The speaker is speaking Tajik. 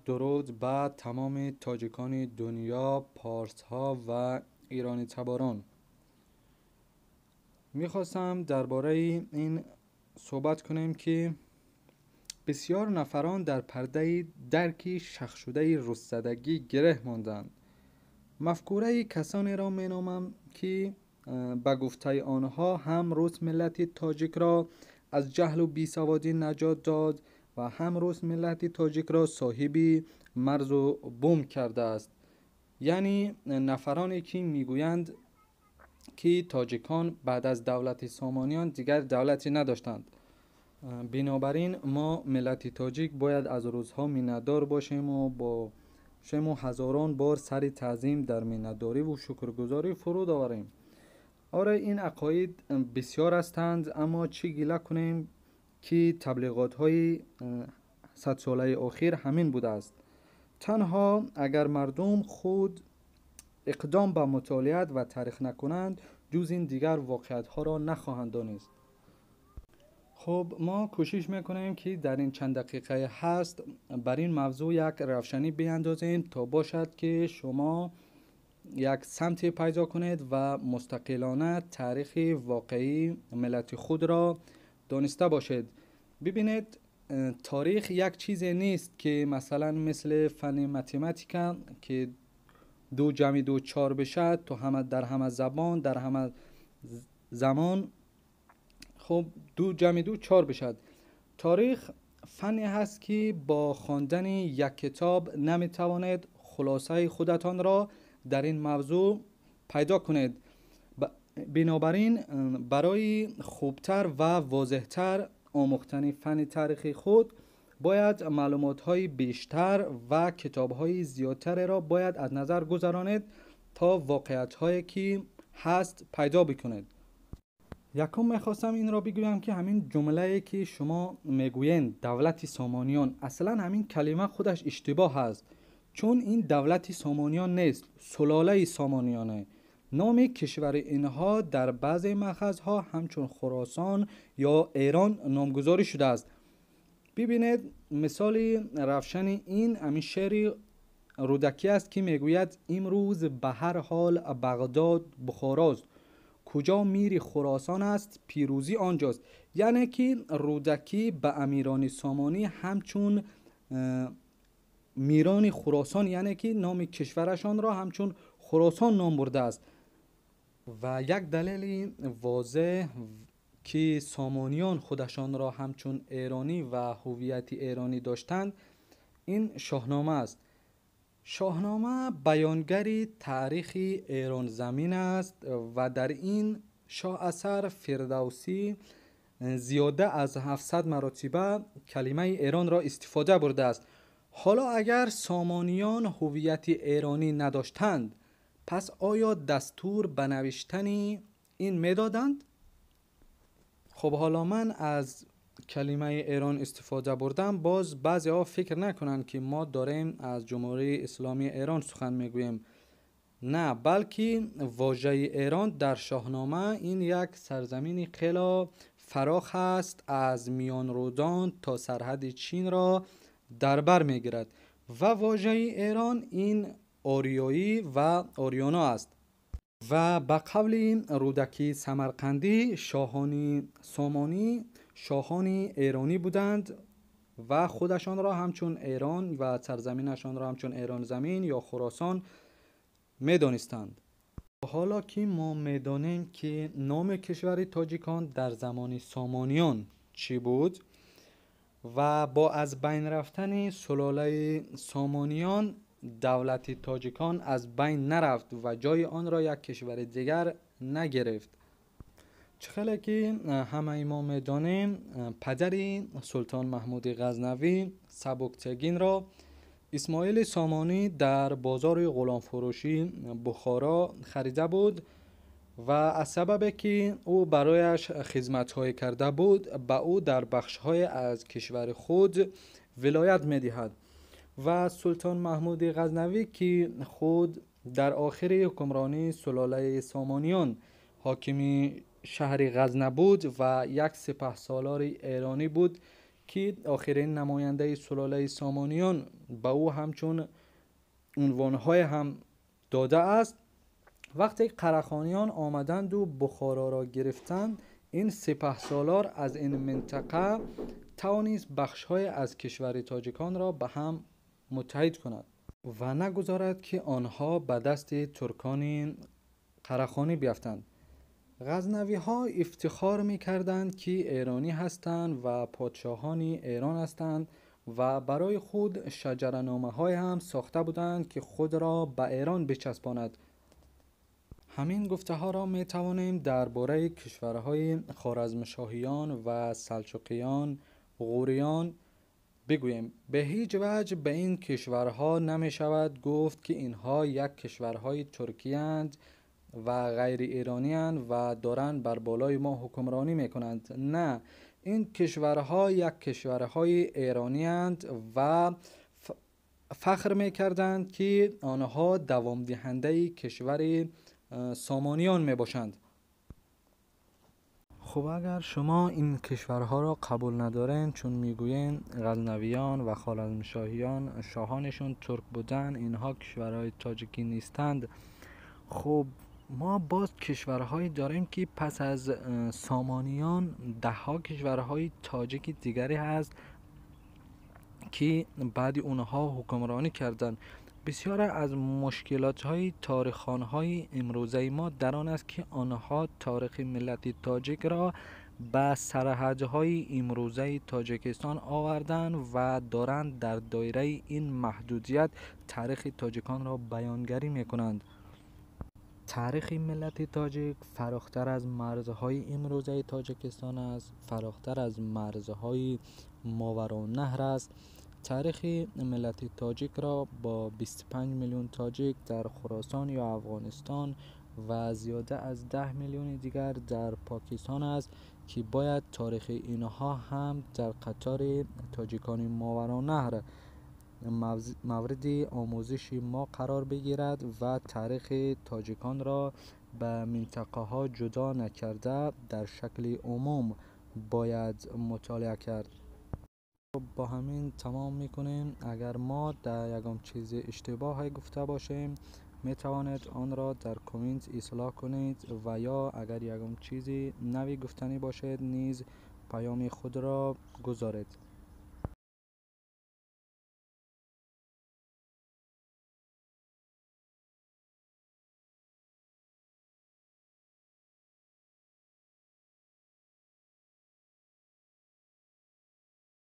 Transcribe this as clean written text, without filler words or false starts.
дуруд ба тамоми тоҷикони дунё, парсҳо ва эронитаборон. Мехостам дар бораи ин суҳбат кунем, ки бисёр нафарон дар пардаи дарки шахшудаи русзадагӣ гиреҳ монданд. Мафкураи касонеро меномам, ки ба гуфтаи онҳо ҳам рус миллати тоҷикро аз ҷаҳлу бесаводӣ наҷот дод ва ҳам рус миллати тоҷикро соҳиби марзу бум кардааст. Яъне нафароне, ки мегӯянд, ки тоҷикон баъд аз давлати Сомониён дигар давлате надоштанд. Бинобар ин мо миллати тоҷик бояд аз русҳо миннатдор бошему бошему ҳазорон бор сари таъзим дар миннатдориву шукргузорӣ фуруд оварем. Оре, ин ақоид бисёр ҳастанд, аммо чӣ гила кунем, ки таблиғотҳои садсолаи охир ҳамин будааст. Танҳо агар мардум худ иқдом ба мутолиат ва таърих накунанд, ҷуз ин дигар воқеиятҳоро нахоҳанд донист. Хуб, мо кӯшиш мекунем, ки дар ин чанд дақиқаи ҳаст бар ин мавзӯъ як равшанӣ биандозем, то бошад, ки шумо як самте пайдо кунед ва мустақилона таърихи воқеии миллати худро дониста бошед. Бибинед, таърих як чизе нест, ки масалан мисли фанни математика, ки ду ҷамъи ду чор бишад, то ҳама дар ҳама забон, дар ҳама замон хуб ду ҷамъи ду чор бишад. Таърих фанне ҳаст, ки бо хондани як китоб наметавонед хулосаи худатонро дар ин мавзӯъ пайдо кунед. Бинобар ин барои хубтар ва возеҳтар омӯхтани фанни таърихи худ бояд маълумотҳои бештар ва китобҳои зиёдтареро бояд аз назар гузаронед, то воқеиятҳое ки ҳаст пайдо бикунед. Якум, мехостам инро бигӯям, ки ҳамин ҷумлае, ки шумо мегӯед, давлати Сомониён, аслан ҳамин калима худаш иштибоҳ аст, чун ин давлати Сомониён нест, сулолаи Сомониёне. Номи кишвари инҳо дар баъзе маъхазҳо ҳамчун Хуросон ё Эрон номгузорӣ шудааст. Бибинед, мисоли равшани ин ҳамин шеъри Рӯдакӣ аст, ки мегӯяд: имрӯз ба ҳар ҳол Бағдод Бухорост, куҷо мири Хуросон аст, пирӯзӣ онҷост. Яъне ки Рӯдакӣ ба амирони Сомонӣ ҳамчун мирони Хуросон, яъне ки номи кишварашонро ҳамчун Хуросон ном бурдааст. Ва як далели возеҳ, ки сомониён худашонро ҳамчун эронӣ ва ҳуввияти эронӣ доштанд, ин Шоҳнома аст. Шоҳнома баёнгари таърихи Эронзамин аст ва дар ин шоҳасар Фирдавсӣ зиёда аз 700 маротиба калимаи Эронро истифода бурдааст. Ҳоло агар сомониён ҳуввияти эронӣ надоштанд, пас оё дастур ба навиштани ин медоданд? Хуб, ҳоло ман аз калимаи Эрон истифода бурдам, боз баъзеҳо фикр накунанд, ки мо дорем аз Ҷумҳурии Исломии Эрон сухан мегӯем. На, балки вожаи Эрон дар Шоҳнома ин як сарзамини хело фарох аст, аз Миёнрудон то сарҳади Чинро дар бар мегирад ва вожаи Эрон ин ориёӣ ва ориёно аст. Ва ба қавли Рӯдакии Самарқандӣ, шоҳони Сомонӣ шоҳони эронӣ буданд ва худашонро ҳамчун Эрон ва сарзаминашонро ҳамчун Эронзамин ё Хуросон медонистанд. Ҳоло ки мо медонем, ки номи кишвари тоҷикон дар замони Сомониён чӣ буд ва бо аз байн рафтани сулолаи Сомониён давлати тоҷикон аз байн нарафт ва ҷои онро як кишвари дигар нагирифт. Чӣ хеле ки ҳамаи мо медонем, падари Султон Маҳмуди Ғазнавӣ Сабуктегинро Исмоили Сомонӣ дар бозори ғуломфурӯшӣ Бухоро харида буд ва аз сабабе ки ӯ барояш хизматҳое карда буд, ба ӯ дар бахшҳое аз кишвари худ вилоят медиҳад. Ва Султон Маҳмуди Ғазнавӣ, ки худ дар охири ҳукмронии сулолаи Сомониён ҳокими шаҳри Ғазна буд ва як сипаҳсолори эронӣ буд, که آخرین نماینده سلاله سامانیان به او همچون عنوانهای هم داده است. وقتی قرخانیان آمدند و بخارا را گرفتند، این سپه سالار از این منطقه توانست بخش‌های از کشور تاجیکان را به هم متحد کند و نگذارد که آنها به دست ترکان قرخانی بیفتند. غزنوی ها افتخار می کردند که ایرانی هستند و پادشاهان ایران هستند و برای خود شجره‌نامه های هم ساخته بودند که خود را به ایران بچسباند. همین گفته ها را می توانیم درباره کشورهای خوارزمشاهیان و سلجوقیان، غوریان بگوییم. به هیچ وجه به این کشورها نمی شود گفت که اینها یک کشورهای ترکی اند و غیر ایرانی اند و دارند بر بالای ما حکمرانی می کنند. نه، این کشورها یک کشورهای ایرانی اند و فخر می کردند که آنها دوام دهنده کشور سامانیان می باشند. خب اگر شما این کشورها را قبول ندارین، چون میگویین غزنویان و خوارزمشاهیان شاهانشون ترک بودن، اینها کشورهای تاجیکی نیستند، خب ما باز کشورهایی داریم که پس از سامانیان ده ها کشورهای تاجیک دیگری هست که بعد اونها حکمرانی کردند. بسیار از مشکلات های تاریخان های امروزه ما در آن است که آنها تاریخ ملت تاجیک را به سرحدهای امروزه تاجیکستان آوردند و دارند در دایره این محدودیت تاریخ تاجیکان را بیانگری میکنند. تاریخ ملت تاجیک فراختر از مرزهای امروزه تاجیکستان است، فراختر از مرزهای ماوراءالنهر است. تاریخ ملت تاجیک را با 25 میلیون تاجیک در خراسان یا افغانستان و زیاده از 10 میلیون دیگر در پاکستان است که باید تاریخ اینها هم در قطار تاجیکان ماوراءالنهر مورد آموزش ما قرار بگیرد و تاریخ تاجیکان را به منطقه ها جدا نکرده در شکل عموم باید مطالعه کرد. با همین تمام میکنیم. اگر ما در یکم چیز اشتباه گفته باشیم میتوانید آن را در کامنت اصلاح کنید و یا اگر یکم چیزی نوی گفتنی باشید نیز پیام خود را گذارید.